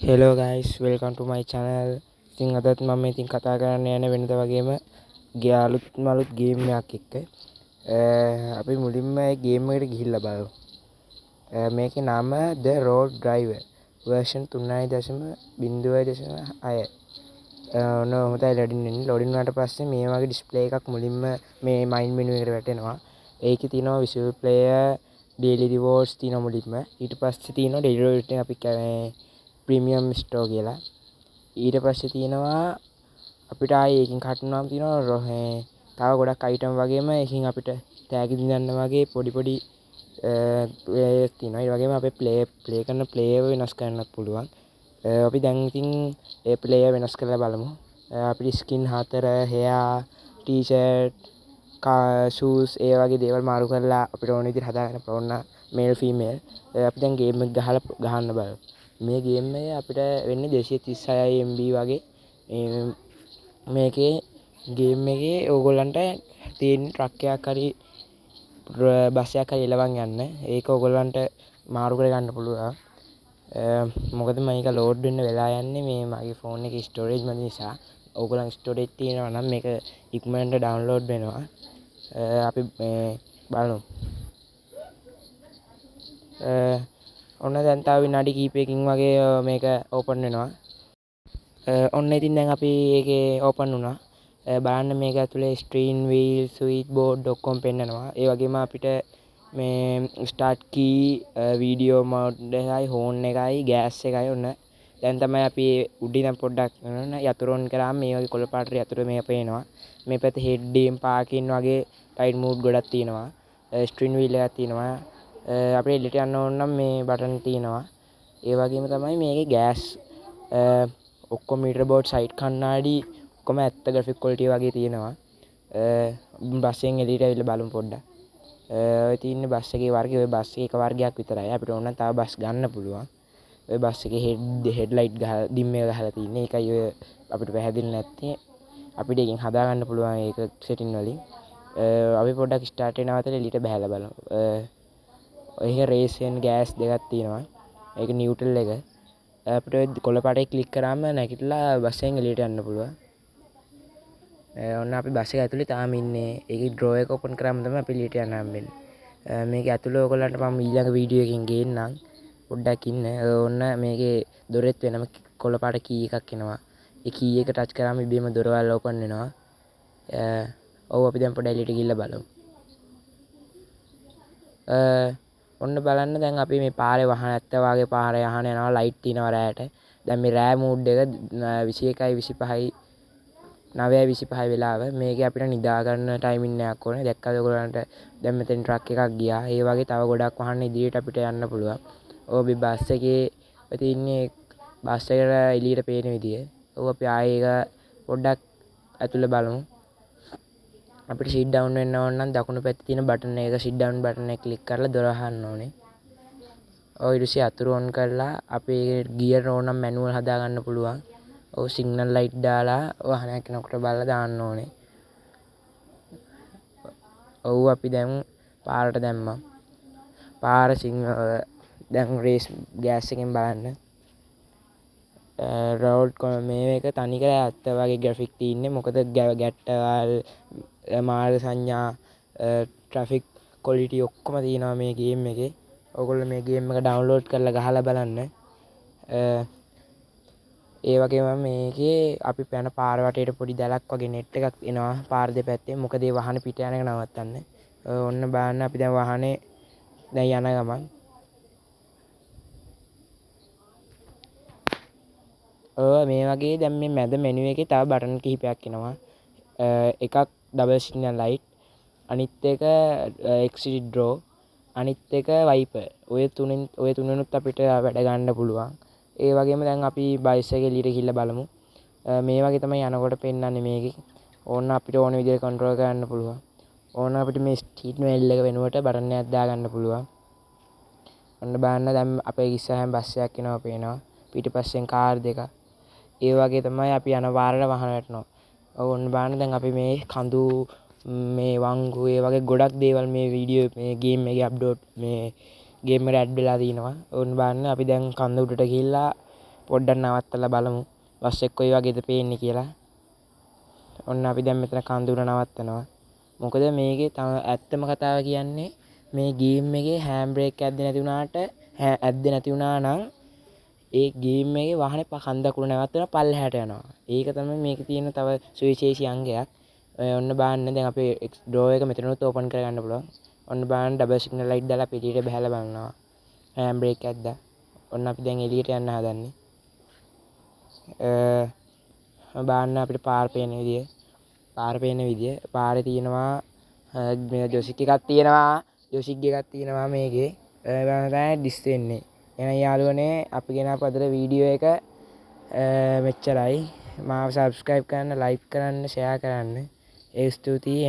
Hello guys, welcome to my channel. ඉතින් අදත් මම ඉතින් කතා කරන්න යන වෙනද වගේම අලුත්ම අලුත් ගේම් එකක් එක්ක. අපි මුලින්ම මේ ගේම් එකට ගිහිල්ලා බලමු. මේකේ නම The Road Driver version 3.0.6. ඔන්න ඔහොම තමයි ලෝඩින් වෙන්නේ. ලෝඩින් වුණාට පස්සේ මේ වගේ ඩිස්ප්ලේ එකක් මුලින්ම මේ මයින් මෙනු එකට වැටෙනවා. ඒකේ තියෙනවා විෂුවල් ප්ලේයර්, ඩේලි රිවෝඩ්ස් තියෙනවා මුලින්ම. ඊට පස්සේ තියෙනවා ඩේලි රිවෝඩ්ස් එක අපි ප්‍රීමියම් ස්ටෝර් කියලා. ඊට පස්සේ තියෙනවා අපිට ආයේ ඒකෙන් කට් වුණාම තියෙනවා තව ගොඩක් අයිටම් වගේම ඒකෙන් අපිට තෑගි දිනන්න වගේ පොඩි පොඩි ප්ලේයර්ස් තියෙනවා. ඒ වගේම අපේ ප්ලේ කරන ප්ලේයර් වෙනස් කරන්නත් පුළුවන්. අපි දැන් ඉතින් ඒ ප්ලේයර් වෙනස් කරලා බලමු. අපිට ස්කින් 4, හෙයා, ටී-ෂර්ට්, ෂූස් ඒ වගේ දේවල් මාරු කරලා අපිට ඕන විදිහට හදාගන්න පුළුවන් නම් මේල් ෆීමේල්. අපි දැන් ගේම් එක ගහලා ගහන්න බලමු. මේ ගේම් එක අපිට වෙන්නේ 236 MB වගේ. මේකේ ගේම් එකේ ඕගොල්ලන්ට තියෙන ට්‍රක් එකක් හරි බස් එකක් හරි එලවන් යන්න. ඒක ඕගොල්ලන්ට මාරු කරගන්න පුළුවන්. මොකද මේක ලෝඩ් වෙන්න වෙලා යන්නේ මේ මගේ ෆෝන් එකේ ස්ටෝරේජ් මදි නිසා. ඕගොල්ලන් ස්ටෝරේජ් තියෙනවා නම් මේක ඉක්මනට ඩවුන්ලෝඩ් වෙනවා. අපි මේ බලමු. ඔන්න දැන් තව විනාඩි කිහිපයකින් වගේ මේක ඕපන් වෙනවා. ඔන්න ඉතින් දැන් අපි ඒකේ ඕපන් වුණා. බලන්න මේක ඇතුලේ ස්ක්‍රීන් වීල්, ස්විච් බෝඩ් ඔක්කොම පෙන්නනවා. ඒ වගේම අපිට මේ ස්ටාර්ට් කී, වීඩියෝ මෝඩ් එකයි, හෝන් එකයි, ගෑස් එකයි ඔන්න දැන් තමයි අපි උඩින් ඉඳන් පොඩ්ඩක් යතුරු ඔන් කරාම මේ වගේ කොළ පාට යතුරු මේ පේනවා. මේ පැත්තේ හෙඩ් එම් පාකින් වගේ ලයිට් මෝඩ් ගොඩක් තියෙනවා. ස්ක්‍රීන් වීල් එකක් තියෙනවා. අපිට එළියට යන්න ඕන නම් මේ බටන් තියෙනවා. ඒ වගේම තමයි මේකේ ගෑස්, ඔක්කොම මීටර් බෝඩ්, සයිඩ් කණ්ණාඩි ඔක්කොම ඇත්ත ග්‍රැෆික් ක්වොලිටි වගේ තියෙනවා. බස් එකෙන් එළියට ඇවිල්ලා බලමු පොඩ්ඩක්. ඔය තියෙන්නේ බස් එකේ වර්ගය. ඔය බස් එකේ එක වර්ගයක් විතරයි. අපිට ඕන නම් තව බස් ගන්න පුළුවන්. ඔය බස් එකේ හෙඩ්ලයිට් ගහලා ඩිම් එක ගහලා තින්නේ. ඒකයි ඔය අපිට පැහැදිලි නැත්තේ. අපිට ඒකෙන් හදා ගන්න පුළුවන් ඒක සෙටින් වලින්. අපි පොඩ්ඩක් ස්ටාර්ට් වෙන අතර එළියට බහැලා බලමු. ඔය රේස් එන් ගෑස් දෙකක් තියෙනවා. ඒක නියුට්‍රල් එක. අපිට ඔය කොළ පාටේ ක්ලික් කරාම නැගිටලා බස් එකෙන් එළියට යන්න පුළුවන්. ඔන්න අපි බස් එක ඇතුලේ තාම ඉන්නේ. ඒකේ ඩ්‍රෝ එක ඕපන් කරාම තමයි අපි එළියට යන්න හම්බෙන්නේ. මේක ඇතුලේ ඔයගොල්ලන්ට මම ඊළඟ වීඩියෝ එකකින් ගේන්නම්. පොඩ්ඩක් ඉන්න. ඔන්න මේකේ දොරෙත් වෙනම කොළ පාට කී එකක් එනවා. ඒ කී එක ටච් කරාම ඉබේම දොරවල් ඕපන් වෙනවා. ඔව් අපි දැන් පොඩ්ඩක් එළියට ගිහිල්ලා බලමු. ඔන්න බලන්න දැන් අපි මේ පාරේ වහන ඇත්ත වගේ පාරේ යහන යනවා. ලයිට් තියෙනවා රෑට. දැන් මේ රෑ මූඩ් එක විසිඑකයි විසිපහයි නවයයි විසිපහයි වෙලාව. මේකේ අපිට නිදා ගන්න ටයිමින් එකක් ඕනේ. දැක්කද ඔයගොල්ලන්ට දැන් මෙතෙන් ට්‍රක් එකක් ගියා. ඒ වගේ තව ගොඩක් වහන ඉදිරියට අපිට යන්න පුළුවන්. ඔව් මේ බස් එකේ ඔය තින්නේ බස් එකට එළියට පේන විදිය. ඔව් අපි ආයේ ඒක පොඩ්ඩක් ඇතුළේ බලමු. අපිට සිට් ඩවුන් වෙන්න ඕන නම් දකුණු පැත්තේ තියෙන බටන් එක සිට් ඩවුන් බටන් එක ක්ලික් කරලා දොර වහන්න ඕනේ. ඔව් ඊට පස්සේ අතුරු ඔන් කරලා අපි ගියර් ඕන නම් මැනුවල් හදා ගන්න පුළුවන්. ඔව් සිග්නල් ලයිට් දාලා වාහනයක් එනකොට බලලා දාන්න ඕනේ. ඔව් අපි දැන් පාරට දැම්මා. පාර සිග්නල් දැන් රේස් ගෑස් එකෙන් බලන්න. රෝඩ් මේ එක තනිකර ඇත්ත වගේ ග්‍රැෆික් තියෙන්නේ. මොකද ගැට්ටවල්, මාර්ග සංඥා, ට්‍රැෆික් ක්වොලිටි ඔක්කොම තියෙනවා මේ ගේම් එකේ. ඔයගොල්ලෝ මේ ගේම් එක ඩවුන්ලෝඩ් කරලා ගහලා බලන්න. ඒ වගේම මේකේ අපි යන පාර වටේට පොඩි දැලක් වගේ නෙට් එකක් එනවා පාර දෙපැත්තේ. මොකද ඒ වාහන පිට යන එක නවත්තන්න. ඔන්න බලන්න අපි දැන් වාහනේ දැන් යන ගමන්. ඔව් මේ වගේ දැන් මේ මැද මෙනු එකේ තව බටන් කිහිපයක් එනවා. එකක් ඩබල් සිග්නල් ලයිට්, අනිත් එක එක්සිට් ඩ්‍රෝ, අනිත් එක වයිපර්. ඔය තුනෙනුත් අපිට වැඩ ගන්න පුළුවන්. ඒ වගේම දැන් අපි බයිස් එකේ එළියට ගිහිල්ලා බලමු. මේ වගේ තමයි යනකොට පෙන්වන්නේ මේකේ. ඕන්න අපිට ඕන විදිහට කන්ට්‍රෝල් කරන්න පුළුවන්. ඕන්න අපිට මේ ස්ටීරින් වීල් එක වෙනුවට බටන් එකක් දාගන්න පුළුවන්. ඔන්න බලන්න දැන් අපේ ඉස්සරහින් බස් එකක් එනවා පේනවා. පිටිපස්සෙන් කාර් දෙකක්. ඒ වගේ තමයි අපි යන පාරට වහන වැටෙනවා. ඔව් ඔන්න බලන්න දැන් අපි මේ කඳු මේ වංගු ඒ වගේ ගොඩක් දේවල් මේ වීඩියෝ මේ ගේම් එකේ අප්ලෝඩ් මේ ගේම් එකට ඇඩ් වෙලා තිනවා. ඔන්න බලන්න අපි දැන් කඳ උඩට ගිහිල්ලා පොඩ්ඩක් නවත්තලා බලමු බස් එක කොයි වගේද පේන්නේ කියලා. ඔන්න අපි දැන් මෙතන කන්ද උඩ නවත්තනවා. මොකද මේකේ තව ඇත්තම කතාව කියන්නේ මේ ගේම් එකේ හෑන්ඩ් බ්‍රේක් ඇද්දේ නැති වුණාට, ඇද්දේ නැති වුණා නම් ඒ ගේම් එකේ වාහනේ කන්දක් උඩ නැවතුණා පල්ලෙහාට යනවා. ඒක තමයි මේකේ තියෙන තව සුවිශේෂී අංගයක්. ඔන්න බලන්න, දැන් අපේ ඩෝර් එක මෙතනනුත් ඕපන් කරගන්න පුළුවන්. ඔන්න බලන්න, ඩබල් සිග්නල් ලයිට් දාලා අපි එළියට බහැලා බලනවා. හෑන්ඩ් බ්‍රේක් ඇද්දා. ඔන්න අපි දැන් එළියට යන්න හදන්නේ. බලන්න අපිට පාර පේන විදිය. පාර පේන විදිය. පාරේ තියෙනවා මේ ජොසික් එකක් තියෙනවා. ජොසික් එකක් තියෙනවා මේකේ. ඒ තමයි ඩිස් වෙන්නේ. එහෙනම් යාළුවනේ, අපි ගෙනාපු අදට වීඩියෝ එක මෙච්චරයි. මාව සබ්ස්ක්‍රයිබ් කරන්න, ලයික් කරන්න, ෂෙයා කරන්න. ඒ ස්තුතියි.